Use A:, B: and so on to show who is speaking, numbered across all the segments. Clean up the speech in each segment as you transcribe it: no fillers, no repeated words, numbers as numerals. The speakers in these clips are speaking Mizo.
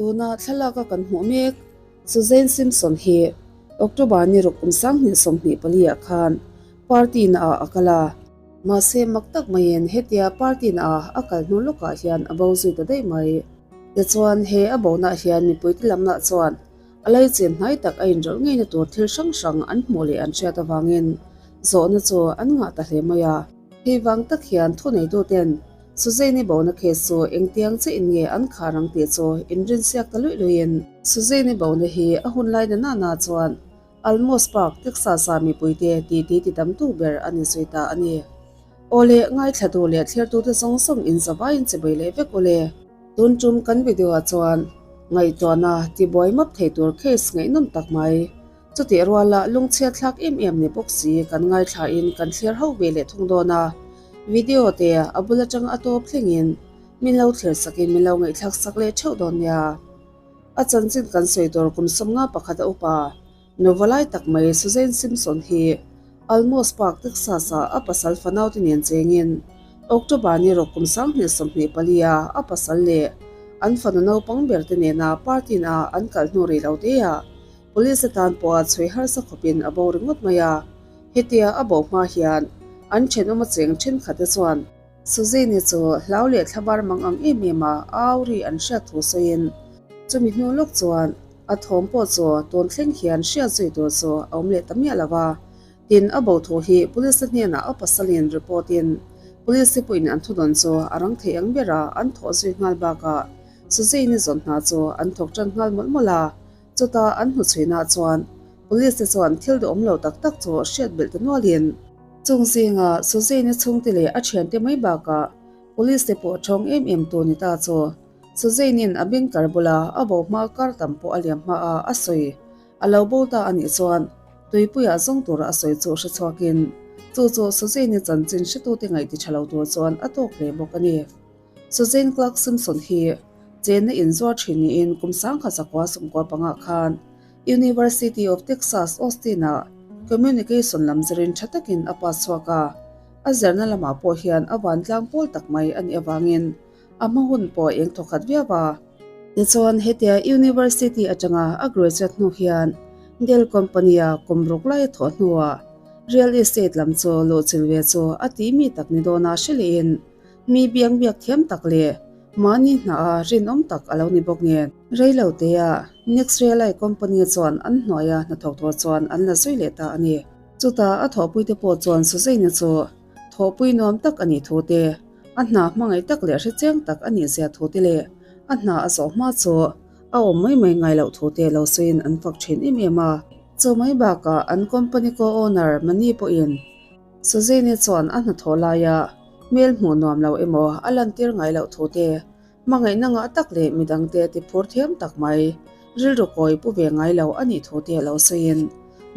A: Tuna thlalaka kan hmuh mek Suzanne Simpson hi October ni ruk kum 2024 ah khan party na ah a kal a. Mahse mak tak maiin hetia party na ah a kal hnu lawkah hian a bo zui ta daih mai. Tichuan he a bonaah hian mipuite lamnah chuan a leichen hnai tak a inrawlh ngeina tur thil hrang hrang an hmuh leh an hriat avangin zawhna chu an ngah ta hle mai a. Hei vang tak hian thuneituten Suzanne-i bona case chu engtiang che in nge an khar ang tih chu inrinsiak ta luih luihin Suzanne-i bona hi a hun lai na nana chuan Alamos Park, Texas-a mipuite titi ti tamtu ber a ni zui ta a ni. Awle, ngaithlatu leh thlertute zawng zawng in zavaiin chibei leh vek ule. Tun tum kan video-ah chuan ngaihtuahna tibuai map thei tur case ngaihnawm tak mai. Chutih ruala lungchhiat thlak em em ni bawk si kan ngaithlain kan thlir ho ve leh thung dawn a. Video te a bul atang a tawp thlengin min lo thlir sakin min lo ngaihthlak sak leh theuh dawn nia. A chanchin kan sawi tur kum 51 a upa Nuva lai tak mai Suzanne Simpson hi Alamos Park, Texas-ah a pasal fanaute nen chengin October ni rawk kum 2024 a a pasal leh an fanu naupang ber te nena party na an kal hnu rih lo te ah Police atan pawha chhui harsa khawpin a bo ringawt mai a. Hetia a bo hma hian an thenawm a cheng thenkhat te chuan Suzanne chu hlau leh thlabar mang ang em em a au ri an hriat thu sawiin chumi hnu lawk chuan a thawm pawh chu tun thleng hian hriat zui tur chu a awm leh ta miah lo a. Tin, a bo thu hi Police te hnenah a pasalin report in Police te pawhin an thudawn chu a rang thei ang bera an thawh zui nghal bakah Suzanne-i zawn hna chu an thawk tan nghal mawlh mawlh a. Chutah an hnuchhuinah chuan Police te chuan thil duhawm lo tak tak chu hriat belh ta nualin chung zinga Suzanne-i chhungte leh a thiante mai bakah Police te pawh thawng em em tu ni ta chu Suzanne-in a beng kar bula a bo hma kar tam pawh a liam hma a a sawi a lo bo ta a nih chuan tuipuiah zawng tura a sawi chu hre chhuakin chu chu Suzanne-i chanchin hretute ngaih ti tha lo tur chuan a tawk hle bawk a ni. Suzanne Clark Simpson hi chenna inzuar thin niin kum 1995 khan University of Texas, Austin-ah Communication lam zirin tha takin a pass chhuak a. A zirna lamah pawh hian a vantlang pawl tak mai a nih avangin a hma hun pawh a eng thawkhat viau a. Tichuan, hetia University atanga a graduate hnu hian Dell Company-a kum ruk lai a thawh hnuah Real Estate lam chu luhchilh ve chu a tih mi tak ni dawna hre lehin Mi biang biak thiam tak leh mahni hna a rinawm tak a lo ni bawk nen. Reilo tea Next Realai Company chuan an hnuaia hnathawk tur chuan an la zui leh ta a ni. Chutah a thawhpuite pawh chuan Suzanne chu thawhpui nuam tak a nih thu te, a hna hmangaih tak leh hrechiang tak a nih zia thu te leh a hna a zawh hma chu a awm mai mai ngai loh thu te lo sawiin an fak thin em em a. Chu mai bakah an company co-owner Mani pawhin Suzanne chuan a hnathawh laia hmel hmuh nuam lo emaw a lantir ngai loh thu te, hmangaihna ngah tak leh midangte ti phur thiam tak mai, rilru kawi pu ve ngai lo a nih thu te lo sawiin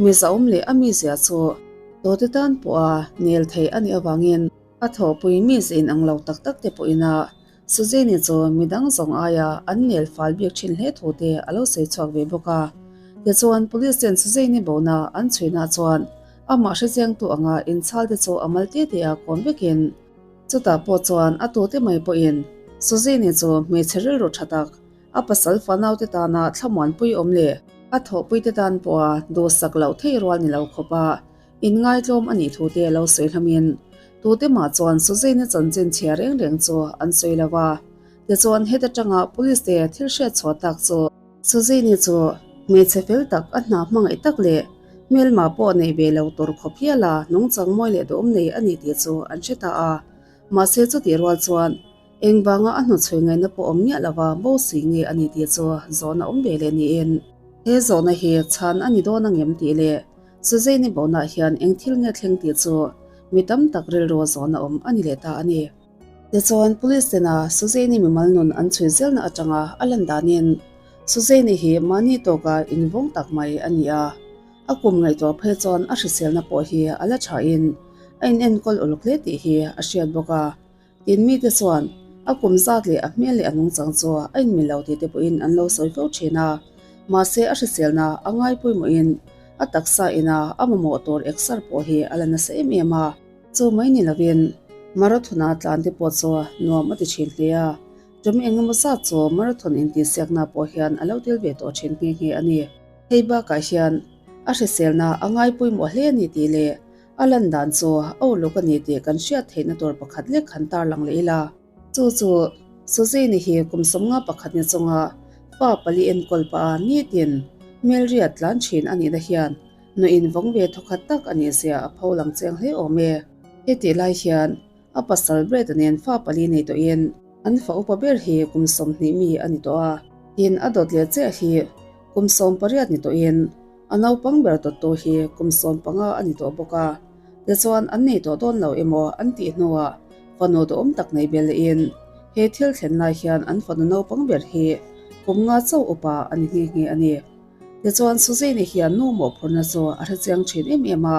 A: mi zahawm leh a mizia chu tawte tan pawha nel thei a nih avangin a thawhpui mize inang lo tak tak te pawhin a Suzanne chu midang zawng aia an nel fal bik thin hle thu te a lo sawi chhuak ve bawk a. Tichuan Police ten Suzanne bona an chhuinah chuan Amah hrechiangtu anga inchhal te chu a mal te te a kawm vekin chutah pawh chuan a tute mai pawhin Suzanne chu hmeichhe rilru tha tak, a pasal fanaute tana thlamuanpui awm leh a thawhpuite tan pawha duhsak loh theih rual ni lo khawpa inngaitlawm a nih thu te lo sawi hlamin tute mah chuan Suzanne chanchin chhia reng reng chu an sawi lo va. Tichuan heta tanga police te thil hriat chhuah tak chu Suzanne chu hmeichhe fel tak a hna hmangaih tak leh hmelma pawh nei ve lo tur khawp hial a nungchang mawi leh duhawm nei a ni tih chu an hre ta a. Mahse chutih rual chuan engvanga a hnuchhui ngaihna pawh awm miah lova bo si nge a ni tih chu zawhna awm ve leh niin he zawhna hi chhan a ni dawn angem tih leh Suzanne bonah hian eng thil nge thleng tih chu mi tam tak rilru zawhna awm a ni leh ta a ni. Tichuan, Police tena Suzanne-i mimal nun an chhui zelna atanga a lan danin Suzanne-i hi mahni tawka invawng tak mai a ni a. A kum ngaihtuah phei chuan a hriselna pawh hi a la thain a inenkawl uluk hle tih hi a hriat bawk a. Tin, mite chuan a kum zat leh a hmel leh a nungchang chu a inmil lo tih te pawhin an lo sawi fo thin a. Mahse, a hriselna a ngai pawimawhin a taksa ina a mamawh tur exer pawh hi a la nasa em em a. Chu mai ni lovin marathon-a tlan te pawh chu nuam a ti thin hle a. Tum engemaw zat chu marathon intihsiakna pawh hian a lo tel ve tawh thin nghe nghe a ni. Hei bakah hian a hriselna a ngai pawimawh hle a ni tih leh a lan dan chu a uluk a ni tih kan hriat theihna tur pakhat lek han tarlang leh ila. Chu chu Suzanne hi kum 51 ni chunga fa pali enkawl pah a nitin hmelriat tlan thin a nihna hian nuin vawng ve thawkhat tak a nih zia a pho lang chiang hle awm e. Hetih lai hian a pasal Brett-a nen fa pali nei tawhin an fa upa ber hi kum 20 mi a ni tawh a, tin a dawt leh chiah hi kum 18 ni tawhin a naupang ber dawttu hi kum 15 a ni tawh bawk a. Tichuan an nei tawh dawn lo emaw an tih hnuah fanu duhawm tak nei bel lehin he thil thlen lai hian an fanu naupang ber hi kum nga chauh upa a ni nghe nghe a ni. Tichuan Suzanne hian nu mawhphurhna chu a hrechiang thin em em a,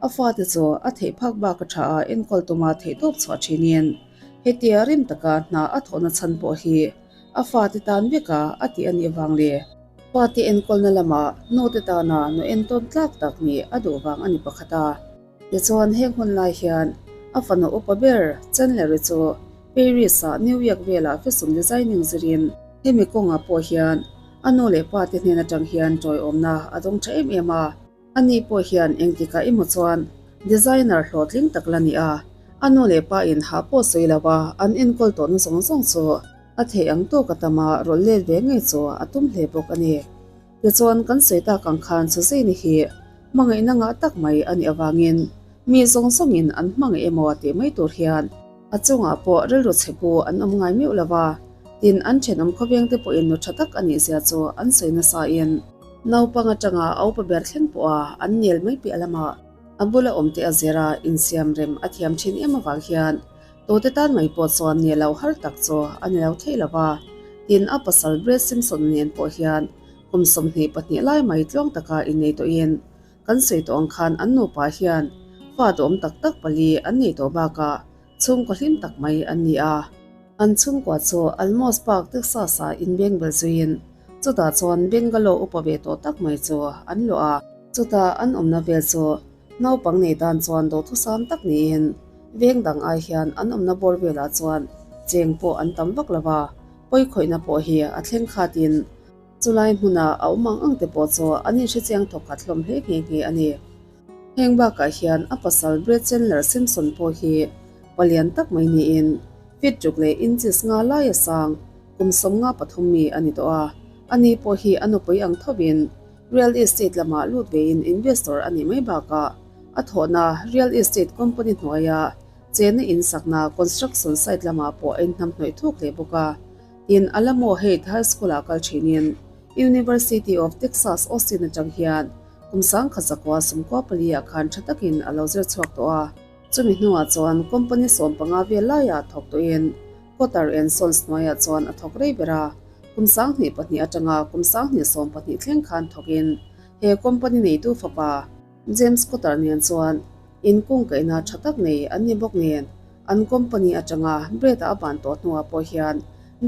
A: a fate chu a theih phak bak a tha a enkawl tuma theihtawp chhuah thinin hetia rim taka hna a thawhna chhan pawh hi a fate tan veka a tih a nih vang leh fate enkawlna lamah nute tana nu entawn tlak tak nih a duh vang a ni pakhat a. Tichuan heng hun lai hian a fanu upa ber Chandler-i chu Paris-ah New York velah fashion designing zirin hemi kawngah pawh hian a nu leh pa te hnen atang hian tawiawmna a dawng tha em em a. Ani pawh hian engtikah emaw chuan designer hlawhtling tak la ni a, a nu leh pa in ha pawh sawi lo a an enkawl tawhna zawng zawng chu a theih ang tawk a tam a rawlh let ve ngei chu a tum hle bawk a ni. Tichuan kan sawi tak ang khan Suzanne hi hmangaihna ngah tak mai a nih avangin mi zawng zawngin an hmangaih emaw tih mai tur hian a chungah pawh rilru chhe pu an awm ngai meuh lo va, tin an thenawm khawveng te pawhin nu tha tak a nih zia chu an sawi nasa in naupang atanga a upa ber thleng pawha an nel mai piah lamah a bula awm te a zir a insiam rem a thiam thin em avang hian tute tan mai pawh chuan nel lo har tak chu a ni lo thei lo va, tin a pasal Brad Simpson nen pawh hian kum 22 lai mai tluang taka innei tawhin Kan sawi tawh ang khan an nupa hian fa duhawm tak tak pali an nei tawh bakah chhungkaw hlim tak mai an ni a. An chhungkua chu Almos Park, Texas-ah inbeng bel zuiin chutah chuan bungalow upa ve tawh tak mai chu an luah a. Chutah an awmna vel chu naupang nei tan chuan dawhthusam tak niin veng dang ai hian an awmna bawr velah chuan cheng pawh an tam vak lo va, pawikhawihna pawh hi a thleng khatin Chulai hmuna a awm ang ang te pawh chu an inhrechiang thawk khat hlawm hle nghe nghe a ni. Heng bakah hian a pasal Brett Chandler Simpson pawh hi palian tak mai niin feet ruk leh inches nga laia sang kum 53 mi a ni tawh a. Ani pawh hi a nupui ang thovin real estate lamah lut vein investor a nih mai bakah a thawhna real estate company hnuaia chena in sakna construction site lamah pawh a inhnamhnawih thuk hle bawk a. Tin, Alamo Height High School-ah kal thinin University of Texas, Austin atang hian kum 1994 ah khan tha takin a lo zir chhuak tawh a. Chumi hnuah chuan company 15 vel laiah thawk tawhin Cotter and Sons hnuaiah chuan a thawk rei ber a. Kum 2002 atanga kum 2012 thleng khan thawkin he company neitu fapa James Cotter nen chuan inkungkaihna tha tak nei an ni bawk nen An company atanga Brett-a a ban tawh hnuah pawh hian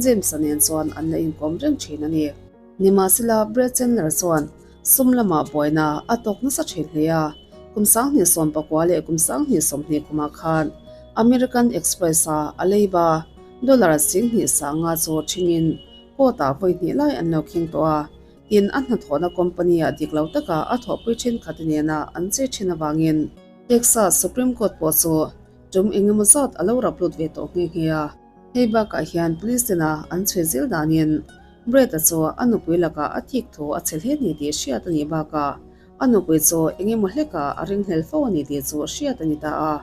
A: James-a nen chuan an la inkawm reng thin a ni. Nimahsela, Brett Chandler chuan sum lamah buaina a tawk nasa thin hle a, kum 2019 leh kum 2020 kumah khan American Express-a a leiba dollar 25,000 chu thingin court-ah vawi hnih lai an lo khing tawh a, tin a hnathawhna company-ah dik lo taka a thawhpui thenkhat nena an che thin avangin Texas Supreme Court pawh chu Tum engemaw zat a lo rap lut ve tawh nghe nghe a. Hei bakah hian police tena an chhui zel danin Brett-a chu a nupui lakah a thik thu a chhe hle ni tih hriat a nih bakah a nupui chu engemaw hlekah a ringhlel fo a ni tih chu hriat a ni ta a.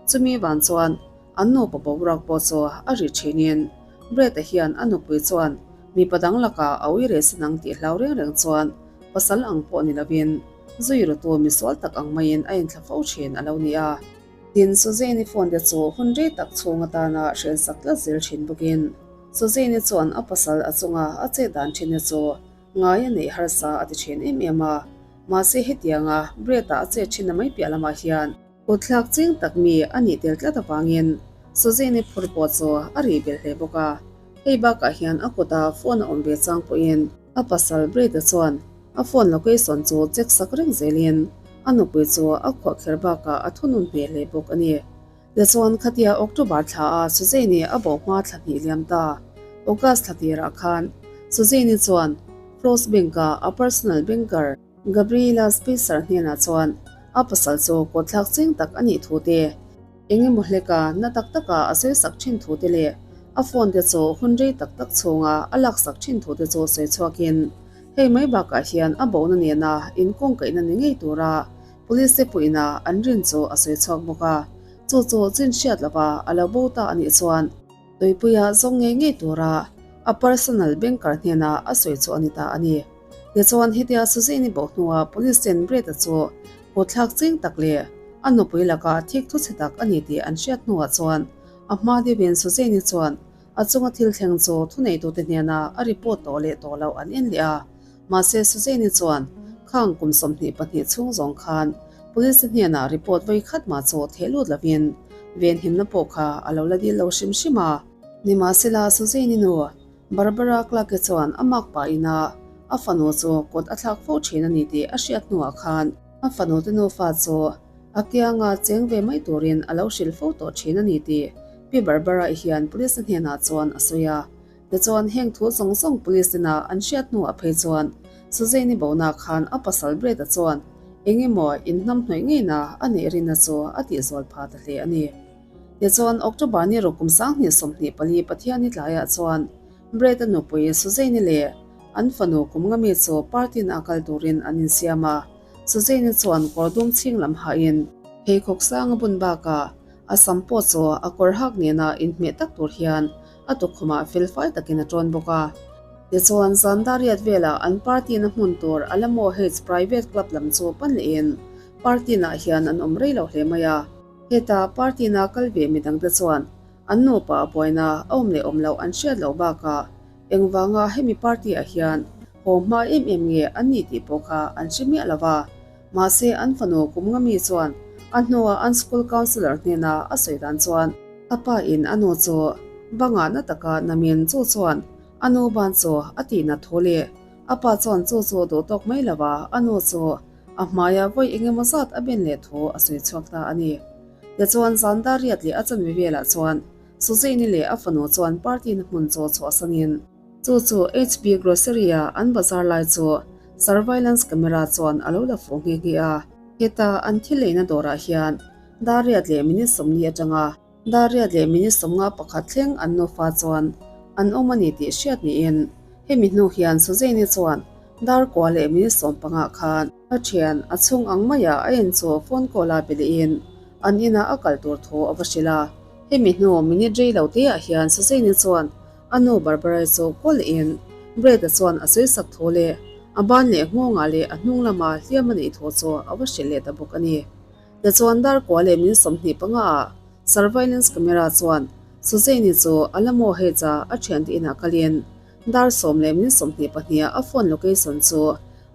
A: Chumi van chuan an nupa boruak pawh chu a ri thinin Brett-a hian a nupui chuan mipa dang lakah a ui reh sin ang tih hlau reng reng chuan pasal ang pawh ni lovin zui rutu misual tak ang maiin a inthla fo thin a lo ni a. Tin, Suzanne-i phone te chu hun rei tak chhung atana hrensak tlat zel thin bawkin Suzanne-i chuan a pasal a chunga a chet dan thin te chu ngai a neih harsa a ti thin em em a. Mahse hetianga Brett-a a chet thin na mai piah lamah hian kutthlak ching tak mi a nih tel tlat avangin Suzanne-i phur pawh chu a rih belh hle bawk a. Hei bakah hian a kuta phone a awm ve chang pawhin A pasal Brett-a chuan a phone location chu check sak reng zelin a nupui chu a khuah kher bakah a thunun hneh hle bawk a ni. Tichuan khatia October thla a Suzanne-i a bo hma thla hnih liam ta. August thla tirah khan Suzanne-i chuan Frost Bank-a a personal banker Gabriela Spicer hnenah chuan a pasal chu kawtthlak cheng tak a nih thu te, eng emaw hleka na tak taka a sawi sak thin thu te leh a phone te chu hun rei tak tak chhunga a laksak thin thu te chu sawi chhuakin hei mai bakah hian a bona nena inkawngkaihna ni ngei tura Police te puihna an rin chu a sawi chhuak bawk a, chu chu chin hriat lova a lo bo ta a nih chuan tuipuia zawng ngei ngei tura a personal banker hnena a sawi chu a ni ta a ni. Tichuan hetia Suzanne-i bo hnua police ten Brett-a chu kawtthlak cheng tak leh a nupui laka thik thu chhe tak a ni tih an hriat hnuah chuan a hma deuhin Suzanne-i chuan a chunga thil thleng chu thuneitute hnena a report tawh leh tawh loh an en leh a. Mahse Suzanne-i chuan khang kum 22 chhung zawng khan Police te hnenah report vawi khat mah chu theh lut lovin venhimna pawh kha a lo la dil lo hrim hrim a. Nimahsela Suzanne-i nu Barbara Clarke chuan a mak pahin a a fanu chu kut a thlak fo thin a ni tih a hriat hnuah khan a fanu te nufa chu a kianga cheng ve mai turin a lo hrilh fo tawh thin a ni tih Pi Barbara-i hian Police te hnenah chuan a sawi a. Tichuan, heng thu zawng zawng police ina an hriat hnuah phei chuan Suzanne-i bona khan a pasal Brett-a chuan eng emaw inhnamhnawih ngeina a neih rinna chu a tihzual pha ta hle a ni. Tichuan, October ni ruk kum 2024 Pathianni tlaiah chuan Brett-a nupui Suzanne-i leh an fanu kum nga mi chu party-na a kal turin an insiam a. Suzanne-i chuan kawr dum chhing lam hahin pheikhawk sang a bun bakah a sam pawh chu a kawr hak nena inhmeh tak tur hian A tukkhumah felfai takin a tawn bawk a. Tichuan, zan dariat velah an party-na hmun tur Alamo Heights Private Club lam chu pan lehin party-naah hian an awm rei lo hle mai a. Heta party-na kal ve midangte chuan an nupa a buaina a awm leh awm loh an hriat loh bakah engvanga hemi party-ah hian haw hma em em nge an ni tih pawh kha an hre miah lo va. Mahse, an fanu kum nga mi chuan a hnuah an school counsellor hnena a sawi dan chuan a pa in a nu chu bangah na taka namin chu chuan a nu ban chu a tihnat thu leh a pa chuan chu chu duh tawk mai lova a nu chu a hmaia vawi eng emaw zat a ben leh thu a sawi chhuak ta a ni. Tichuan zan dar riat leh a chanve velah chuan Suzanne-i leh a fanu chuan party na hmun chu chhuahsanin Chu chu HB Grocery a an bazar lai chu surveillance camera chuan a lo la fuh nghe nghe a. Heta an thil leina dawrah hian dar riat leh minute 40 atanga dar riat leh minute 51 thleng an nufa chuan an awm a ni tih hriat niin hemi hnu hian Suzanne-i chuan dar kua leh minute 15 khan a thian a chhung ang maia a en chu phone call a be lehin an inah a kal tur thu a va hrilh a. Hemi hnu minute rei lo te ah hian Suzanne-i chuan A nu Barbara-i chu kawl in Brad-a chuan a sawi sak thu leh a ban leh nghawngah leh a hnung lama hliam a neih thu chu a va hrilh leh ta bawk a ni. Tichuan dar kua leh min 25 ah surveillance camera chuan Suzanne-i chu Alamo Heights-a a thiante inah kalin dar 10 leh min 22 ah a phone location chu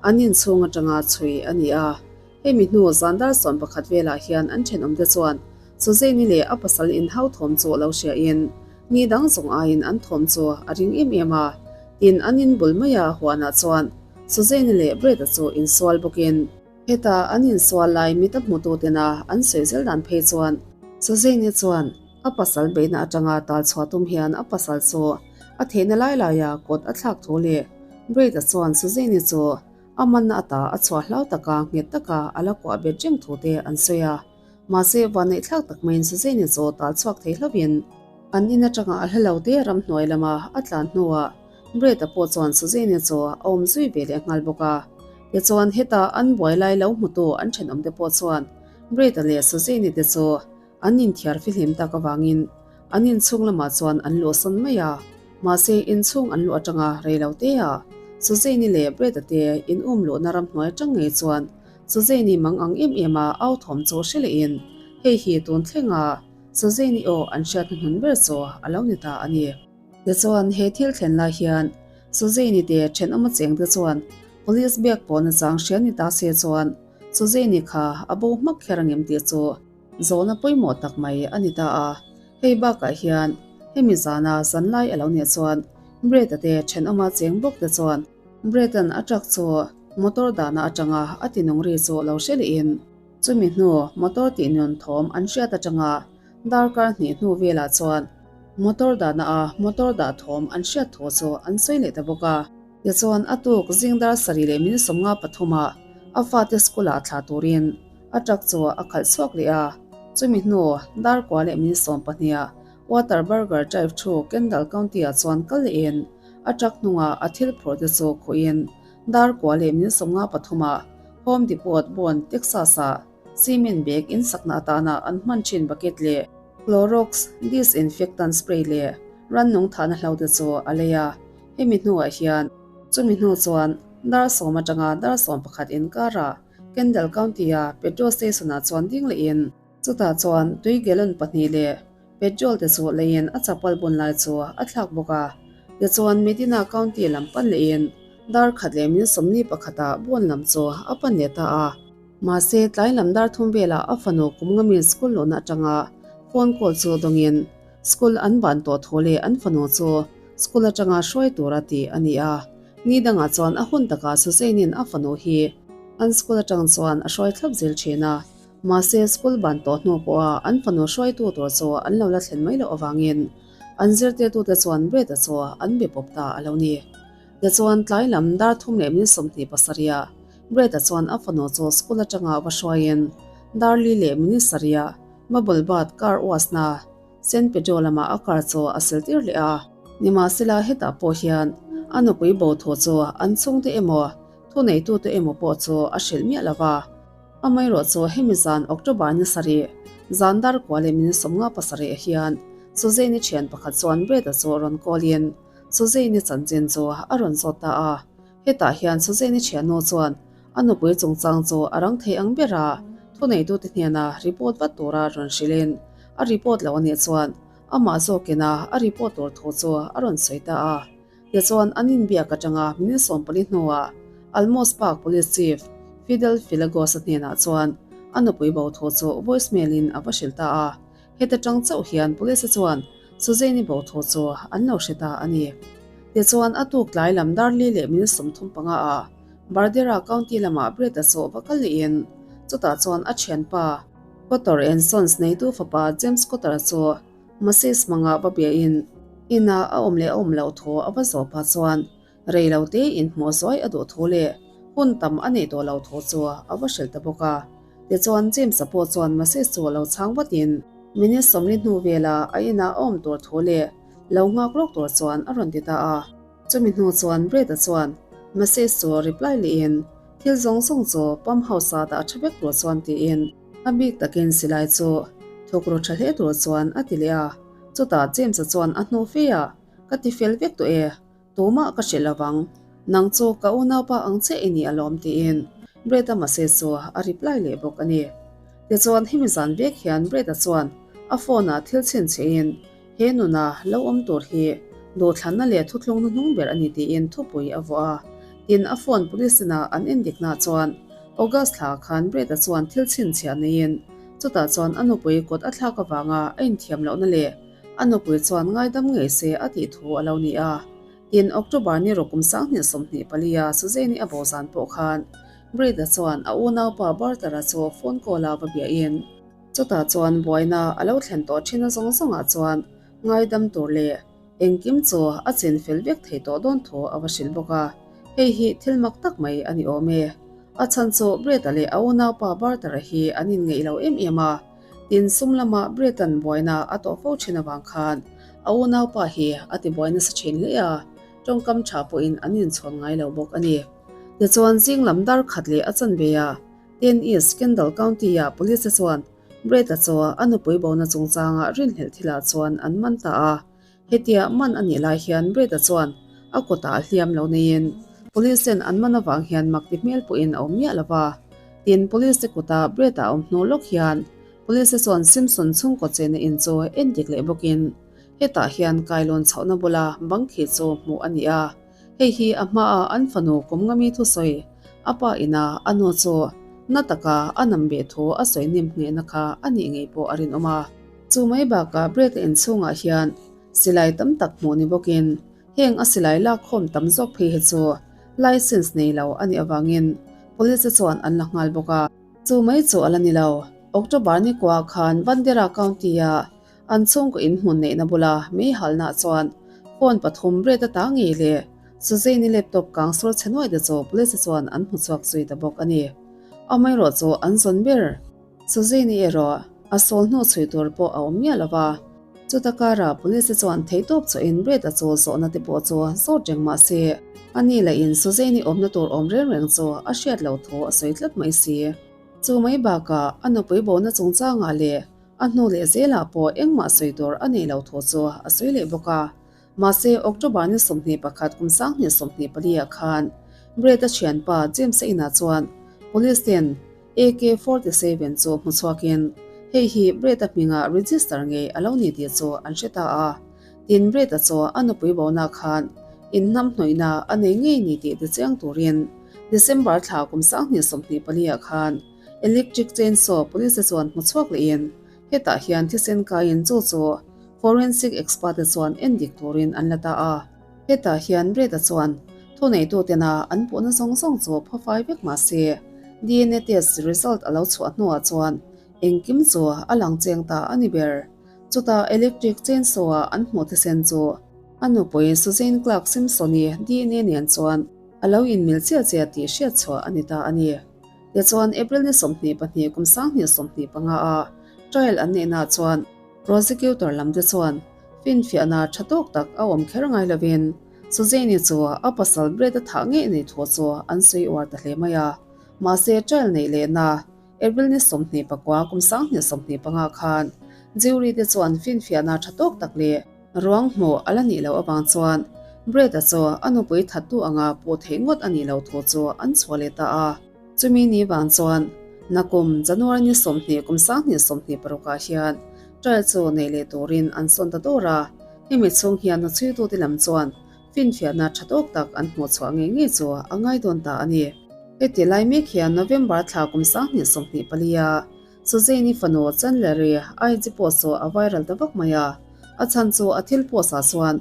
A: an inchhung atanga chhui a ni a. Hemi hnu zan dar 11 velah hian an thenawmte chuan Suzanne-i leh a pasal inhau thawm chu lo hria in ni dang zawng aiin an thawm chu a ring em em a, tin an in bul maia huanah chuan Suzanne-i leh Brett-a chu insual bawkin heta an insual lai mit a hmutu tena an sawi zel dan phei chuan Suzanne-i chuan a pasal beihna atanga tal chhuah tum hian a pasal chu a theihna lai laia kawt a thlak thu leh Brett-a chuan Suzanne-i chu a manna ata a chhuah hlau taka nghet taka a la kuah bet reng thu te an sawi a. Mahse, vanneih thlak tak maiin Suzanne-i chu tal chhuak thei hlauhin an in atanga a hla lo te ramhnuai lama a tlan hnuah Brett-a pawh chuan Suzanne-i chu a awm zui ve leh nghal bawk a. Tichuan, heta an buai lai lo hmutu an thenawmte pawh chuan Brett-a leh Suzanne-i te chu an inthiar fihlim tak avangin an inchhung lamah chuan an luhsawn mai a. Mahse, inchhung an luh atanga rei lo teah Suzanne-i leh Brett-a te in um luhna ramhnuai atang ngei chuan Suzanne-i mang ang em em a au thawm chu hre lehin hei hi tun thlenga Suzanne-i aw an hriat hnuhnun ber chu a lo ni ta a ni. Tichuan, he thil thlen lai hian Suzanne-i te thenawm a cheng te chuan Police biak pawhna chang hria ni ta se chuan Suzanne-i kha a bo hmak kher angem tih chu zawhna pawimawh tak mai a ni ta a. Hei bakah hian hemi zana zanlai a lo nih chuan Brett-a te thenawma cheng bawk te chuan Brett-a'n a truck chu motor dahna atanga a tinung ri chu lo hre lehin chumi hnu motor tihnun thawm an hriat atanga darkar hnih hnu velah chuan. Motor dahna a motor dah thawm an hriat thu chu an sawi leh ta bawk a. Tichuan a tuk zing dar sarih leh min 53 ah a fate school ah thlah turin a truck chu a khalh chhuak leh a. Chumi hnu dar kua leh min 12 ah Water Burger Drive thu Kendall County ah chuan kal lehin a truck hnungah a thil phurh te chu khuhin dar kua leh min 53 ah Home Depot Bond, Texas ah Cement bag in sakna atana an hman thin bucket leh Clorox disinfectant spray leh rannung thahna hlo te chu a lei a. Hemi hnuah hian chumi hnu chuan dar sawm atanga dar 11 inkarah Kendall County-a petrol station-ah chuan ding lehin chutah chuan tui gallon pahnih leh petrol te chu leiin a chapal bun lai chu a thlak bawk a. Tichuan Medina County lam pan lehin dar khat leh min sawmni pakhatah bun lam chu a pan leh ta a. Mahse, tlai lam dar thum velah a fanu kum ngamin school luhna atanga phone call chu dawngin school an ban tawh thu leh an fanu chu school atanga hruai tura tih a ni a. Ni dangah chuan a hun takah Suzanne-in a fanu hi an school atang chuan a hruai thlap zel thin a. Mahse, school ban tawh hnu pawha an fanu hruaitu tur chu an lo la thlen mai loh avangin an zirtirtute chuan Brett-a chu an be pawp ta a lo ni. Tichuan, tlai lam dar thum leh min sawmhnih pasarihah Brett-a chuan a fanu chu school atanga va hruaiin dar li leh minute sarihah Bubble Bath car uasna San Pedro lamah a car chu a sil tir leh a. Nimahsela, hetah pawh hian a nupui bo thu chu an chhungte emaw, thuneitute emaw pawh chu a hrilh miah lo va. Amaherawhchu hemi zan October ni sarih, zan dar kua leh minute 57 hian Suzanne-i thian pakhat chuan Brett-a chu rawn call-in Suzanne-i chanchin chu a rawn zawt ta a. Hetah hian Suzanne-i thiannu chuan a nupui chungchang chu a rang thei ang ber a, thuneitute hnena report vat tura rawn hrilhin a report lo anih chuan amah zawkina a report tur thu chu a rawn sawi ta a. Tichuan an inbiak atanga minute 14 hnuah Almos Park Police Chief Fidel Filagos-a hnenah chuan a nupui bo thu chu voice mail-in a va hrilh ta a. Heta tang chauh hian Police-a chuan Suzanne-i bo thu chu an lo hre ta a ni. Tichuan a tuk tlai lam dar li leh minute 35 ah Bardera County lamah Brett-a chu va kal lehin chutah chuan a thianpa Cotter and Sons neitu fapa James Cotter-a chu Masis hmanga va biahin inah a awm leh a awm loh thu a va zawh pah chuan rei lo te inhmuh zawi a duh thu leh hun tam a neih tawh loh thu chu a va hrilh ta bawk a. Tichuan James-a pawh chuan Masis chu a lo chhang vatin minute 40 hnu vela a inah a awm tur thu leh lo nghak lawk tur chuan a rawn ti ta a. Chumi hnu chuan Brett-a chuan Masis chu reply lehin thil zawng zawng chu pump house-a dah tha vek tur chuan tiin a bik takin silai chu thawk ru tha hle tur chuan a ti leh a. Chutah James-a chuan a hnu fe a, Ka ti fel vek tawh e, tumah ka hrilh lovang, nang chu ka unaupa ang chiah i ni alawm tiin Brett-a message chu a reply leh bawk a ni. Tichuan hemi zan vek hian Brett-a chuan a phone-ah thil chhinchhiahin he nuna lo awm tur hi duhthlanna leh thuthlung hnuhnung ber a ni tiin thupui a vuah a. Tin, a phone police inah an endiknaah chuan August thla khan Brett-a chuan thil chhinchhiah neiin chutah chuan a nupui kut a thlak avanga a inthiam lohna leh A nupui chuan ngaidam ngei se a tih thu a lo ni a. Tin, October ni rawkum 2024 a Suzanne-i a bo zan pawh khan Brett-a chuan a unaupa Barter-a chu phone call-a va biahin chutah chuan buaina a lo thlen tawh thin a zawng zawngah chuan ngaidam tur leh engkim chu a chin fel vek thei tawh dawn thu a va hrilh bawk a. Hei hi thil mak tak mai a ni awm e. A chhan chu Brett-a leh a unaupa Barter-a hi an inngeih lo em em a. Tin, sum lama Brett-a'n buaina a tawh fo thin avang khan a unaupa hi a ti buai nasa thin hle a, tawngkam tha pawhin an inchhawn ngai lo bawk a ni. Tichuan, zing lam dar khat leh a chanve a, Ten East Kendall County-ah police te chuan Brett-a chu a nupui bona chungchanga rinhlelh thilah chuan an man ta a. Hetia man a nih lai hian Brett-a chuan a kutah hliam lo neiin police ten an man avang hian mak ti hmel pawhin a awm miah lo va. Tin, police te kuta Brett-a awm hnu lawk hian police te chuan Simpson chhungkaw chena in chu en dik leh bawkin hetah hian kailawn chhohna bula bang khi chu hmuh a ni a. Hei hi a hmaa an fanu kum ngami thusawi a pa ina a nu chu na taka a nam beh thu a sawi hnim nghehna kha a nih ngei pawh a rinawm a. Chu mai bakah Brett-a inchhungah hian silai tam tak hmuh ni bawkin heng a silai lakkhawm tam zawk phei hi chu license nei lo a nih avangin police te chuan an la nghal bawk a. Chu mai chu a la ni lo. October ni kuah khan Bandera County-a. An chhungkaw in hmun neihna bula mei halna chuan phone pathum Brett-a ta ngei leh Suzanne-i laptop kang sur chhe nuai te chu police chuan an hmu chhuak zui ta bawk a ni. Amaherawh chu an zawn ber. Suzanne-i erawh a sawl hnu chhui tur pawh a awm miah lo va. Chuta karah police chuan theihtawp chawhin Brett-a chu zawhna te pawh chu zawt reng mah se, ani lahin Suzanne-i awmna tur awm reng reng chu a hriat loh thu a sawi tlat mai si. Chu mai bakah a nupui bona chungchangah leh a hnu leh zelah pawh engmah sawi tur a nei lo thu chu a sawi leh bawk a. Mahse, October ni 21 kum 2024 ah khan Brett-a thianpa James-a inah chuan Police ten AK 47 chu hmu chhuakin hei hi Brett-a hminga register ngei a lo ni tih chu an hre ta a. Tin, Brett-a chu a nupui bona khan inhnamhnawihna a nei ngei ni tih tichiang turin December thla kum 2024 ah khan electric chainsaw Police chuan hmu chhuak lehin hetah hian thisen kaiin chu chu Forensic expert te chuan en dik turin an la ta a. Hetah hian Brett-a chuan thuneitutena an puhna zawng zawng chu phawfai vek mah se, DNA test result a lo chhuah hnuah chuan engkim chu a lang cheng ta a ni ber. Chutah electric chainsaw-a an hmuh thisen chu a nupui Suzanne Clark Simpson-i DNA nen chuan a lo inmil chiah chiah tih hriat chhuah a ni ta a ni. Tichuan April ni 22 kum 2025 a trial an neihnaah chuan Prosecutor lam te chuan finfiahna tha tawk tak a awm kher ngai lovin Suzanne-i chu a pasal Brett-a thah ngei nei thu chu an sawi uar ta hle mai a. Mahse trial neih lehna April ni 29 kum 2025 khan jury te chuan finfiahna tha tawk tak leh ruang hmuh a la nih loh avang chuan Brett-a chu a nupui thattu anga puh theih ngawt a nih loh thu chu an chhuah leh ta a. Chumi ni vang chuan nakum January ni 20 kum 2026 ah hian trial chu nei leh turin an sawn ta dawr a, hemi chhung hian hnuchhuitute lam chuan finfiahna tha tawk tak an hmuh chhuah ngei ngei chu a ngai dawn ta a ni. Heti lai mek hian November thla kum 2024 a Suzanne-i fanu Chandler-i IG post chu a viral ta vak mai a, a chhan chu a thil post ah chuan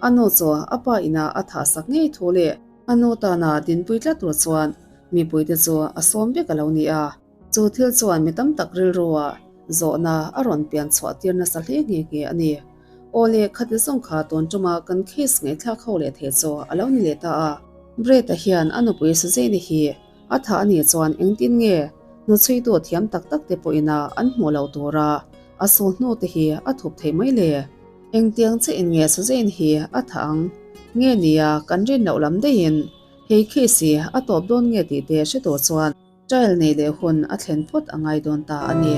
A: a nu chu a pa inah a thah sak ngei thu leh a nu tana dinpui tlat tur chuan Mipuite chu a sawm vek a lo ni a, chu thil chuan mi tam tak rilruah zawhna a rawn pian chhuah tir nasa hle nghe nghe a ni. Aw le, khati zawng kha tun tuma kan case ngaihthlak ho leh thei chu a lo ni leh ta a. Brett-a hian a nupui Suzanne-i hi a thah a nih chuan engtin nge hnuchhuitu thiam tak tak te pawhin a an hmuh loh tura a sul hnu te hi a thup theih mai le? Engtiang chiah in nge Suzanne hi a thah ang? Nge nia kan rin loh lam daihin Hei case hi a tawp dawn nge tih te hre tur chuan trial nei leh hun a thlen phawt a ngai dawn ta a ni.